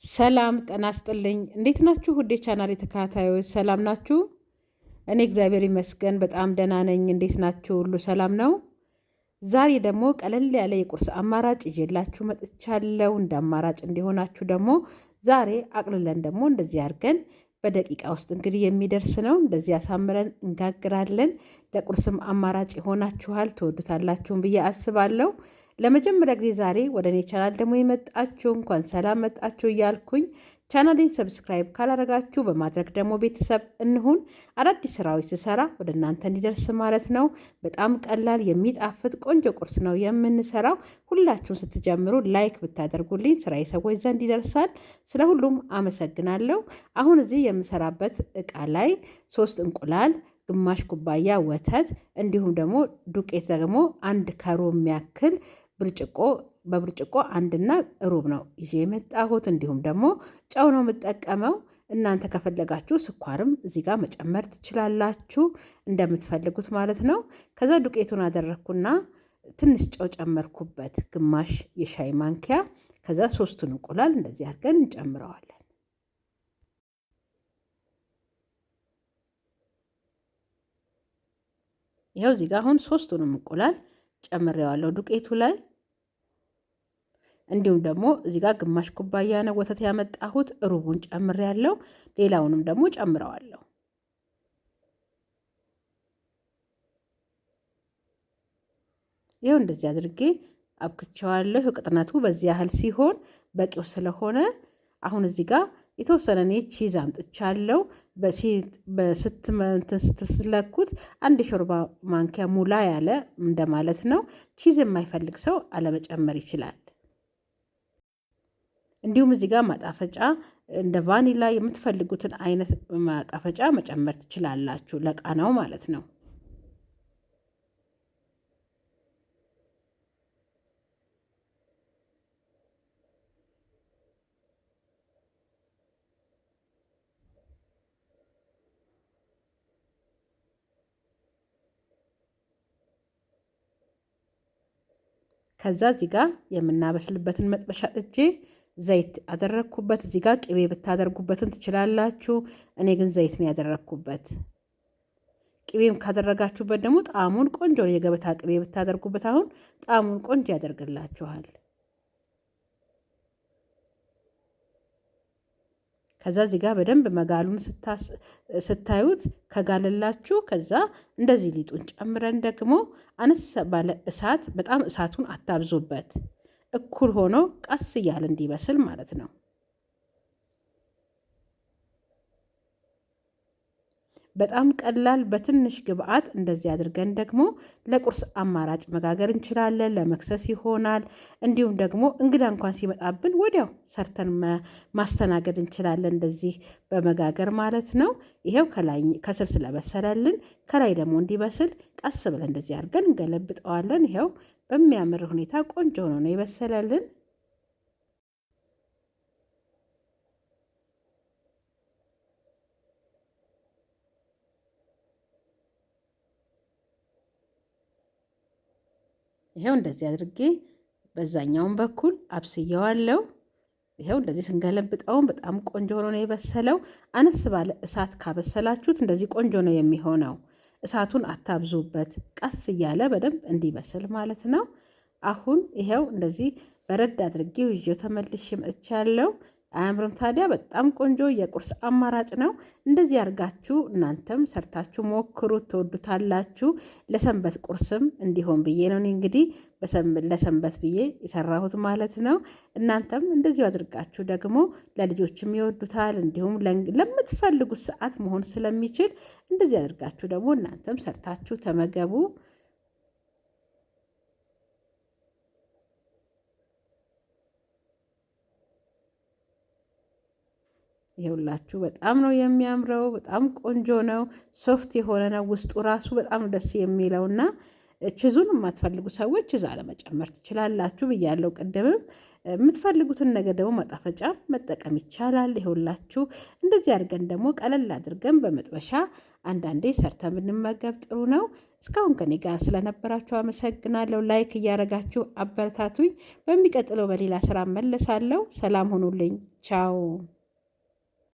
ሰላም ጤና ይስጥልኝ። እንዴት ናችሁ? ውዴ ቻናል ተከታታዮች ሰላም ናችሁ? እኔ እግዚአብሔር ይመስገን በጣም ደህና ነኝ። እንዴት ናችሁ? ሁሉ ሰላም ነው? ዛሬ ደግሞ ቀለል ያለ የቁርስ አማራጭ ይዤላችሁ መጥቻለሁ። እንደ አማራጭ እንዲሆናችሁ ደግሞ ዛሬ አቅልለን ደግሞ እንደዚህ አድርገን በደቂቃ ውስጥ እንግዲህ የሚደርስ ነው። እንደዚህ አሳምረን እንጋግራለን። ለቁርስም አማራጭ ይሆናችኋል፣ ትወዱታላችሁን ብዬ አስባለሁ። ለመጀመሪያ ጊዜ ዛሬ ወደ እኔ ቻናል ደግሞ የመጣችሁ እንኳን ሰላም መጣችሁ እያልኩኝ ቻናሌን subscribe ካላረጋችሁ በማድረግ ደግሞ ቤተሰብ እንሁን። አዳዲስ ስራዎች ስሰራ ወደ እናንተ እንዲደርስ ማለት ነው። በጣም ቀላል የሚጣፍጥ ቆንጆ ቁርስ ነው የምንሰራው። ሁላችሁም ስትጀምሩ like ብታደርጉልኝ ስራ የሰዎች ዘንድ ይደርሳል። ስለ ሁሉም አመሰግናለሁ። አሁን እዚህ የምሰራበት እቃ ላይ 3 እንቁላል፣ ግማሽ ኩባያ ወተት እንዲሁም ደግሞ ዱቄት ደግሞ 1 ከሩብ የሚያክል ብርጭቆ፣ በብርጭቆ 1.25 ነው ይዤ የመጣሁት። እንዲሁም ደግሞ ጨው ነው የምጠቀመው። እናንተ ከፈለጋችሁ ስኳርም እዚህ ጋር መጨመር ትችላላችሁ፣ እንደምትፈልጉት ማለት ነው። ከዛ ዱቄቱን አደረግኩና ትንሽ ጨው ጨመርኩበት፣ ግማሽ የሻይ ማንኪያ። ከዛ 3ቱን እንቁላል እንደዚህ አድርገን እንጨምረዋለን። ይኸው እዚህ ጋር አሁን 3ቱንም እንቁላል ጨምሬዋለሁ ዱቄቱ ላይ። እንዲሁም ደግሞ እዚህ ጋር ግማሽ ኩባያ ነው ወተት ያመጣሁት፣ ሩቡን ጨምሬያለሁ። ሌላውንም ደግሞ ጨምረዋለሁ። ይኸው እንደዚህ አድርጌ አብክቸዋለሁ። ቅጥነቱ በዚህ ያህል ሲሆን በቂው ስለሆነ አሁን እዚህ ጋር የተወሰነ እኔ cheese አምጥቻለሁ። ስትለኩት አንድ የሾርባ ማንኪያ ሙላ ያለ እንደማለት ነው። cheese የማይፈልግ ሰው አለመጨመር ይችላል። እንዲሁም እዚህ ጋር ማጣፈጫ እንደ ቫኒላ የምትፈልጉትን አይነት ማጣፈጫ መጨመር ትችላላችሁ፣ ለቃናው ማለት ነው። ከዛ እዚህ ጋር የምናበስልበትን መጥበሻ ጥጄ ዘይት አደረግኩበት። እዚህ ጋር ቅቤ ብታደርጉበትም ትችላላችሁ። እኔ ግን ዘይት ነው ያደረግኩበት። ቅቤም ካደረጋችሁበት ደግሞ ጣዕሙን ቆንጆ ነው። የገበታ ቅቤ ብታደርጉበት አሁን ጣዕሙን ቆንጆ ያደርግላችኋል። ከዛ እዚህ ጋር በደንብ መጋሉን ስታዩት ከጋለላችሁ፣ ከዛ እንደዚህ ሊጡን ጨምረን ደግሞ አነስ ባለ እሳት፣ በጣም እሳቱን አታብዙበት፣ እኩል ሆኖ ቀስ እያለ እንዲበስል ማለት ነው። በጣም ቀላል በትንሽ ግብአት እንደዚህ አድርገን ደግሞ ለቁርስ አማራጭ መጋገር እንችላለን። ለመክሰስ ይሆናል። እንዲሁም ደግሞ እንግዳ እንኳን ሲመጣብን ወዲያው ሰርተን ማስተናገድ እንችላለን፣ እንደዚህ በመጋገር ማለት ነው። ይሄው ከላይ ከስር ስለበሰለልን ከላይ ደግሞ እንዲበስል ቀስ ብለን እንደዚህ አድርገን እንገለብጠዋለን። ይኸው በሚያምር ሁኔታ ቆንጆ ሆኖ ነው የበሰለልን። ይኸው እንደዚህ አድርጌ በዛኛውን በኩል አብስየዋለሁ። ይኸው እንደዚህ ስንገለብጠውም በጣም ቆንጆ ሆኖ ነው የበሰለው። አነስ ባለ እሳት ካበሰላችሁት እንደዚህ ቆንጆ ነው የሚሆነው። እሳቱን አታብዙበት፣ ቀስ እያለ በደንብ እንዲበስል ማለት ነው። አሁን ይኸው እንደዚህ በረድ አድርጌው ይዤው ተመልሼ መጥቻለሁ። አያምርም ታዲያ? በጣም ቆንጆ የቁርስ አማራጭ ነው። እንደዚህ አድርጋችሁ እናንተም ሰርታችሁ ሞክሩት፣ ትወዱታላችሁ። ለሰንበት ቁርስም እንዲሆን ብዬ ነው እኔ እንግዲህ ለሰንበት ብዬ የሰራሁት ማለት ነው። እናንተም እንደዚሁ አድርጋችሁ ደግሞ ለልጆችም ይወዱታል፣ እንዲሁም ለምትፈልጉት ሰዓት መሆን ስለሚችል እንደዚህ አድርጋችሁ ደግሞ እናንተም ሰርታችሁ ተመገቡ። ይኸውላችሁ በጣም ነው የሚያምረው። በጣም ቆንጆ ነው። soft የሆነ ነው ውስጡ ራሱ በጣም ደስ የሚለውና cheese ኡን የማትፈልጉ ሰዎች cheese አለመጨመር ትችላላችሁ ብያለሁ ቅድምም። የምትፈልጉትን ነገር ደግሞ ማጣፈጫ መጠቀም ይቻላል። ይኸውላችሁ እንደዚህ አድርገን ደግሞ ቀለል አድርገን በመጥበሻ አንዳንዴ ሰርተን ብንመገብ ጥሩ ነው። እስካሁን ከኔ ጋር ስለነበራችሁ አመሰግናለሁ። Like እያረጋችሁ አበረታቱኝ። በሚቀጥለው በሌላ ስራ መለሳለሁ። ሰላም ሁኑልኝ። ቻው።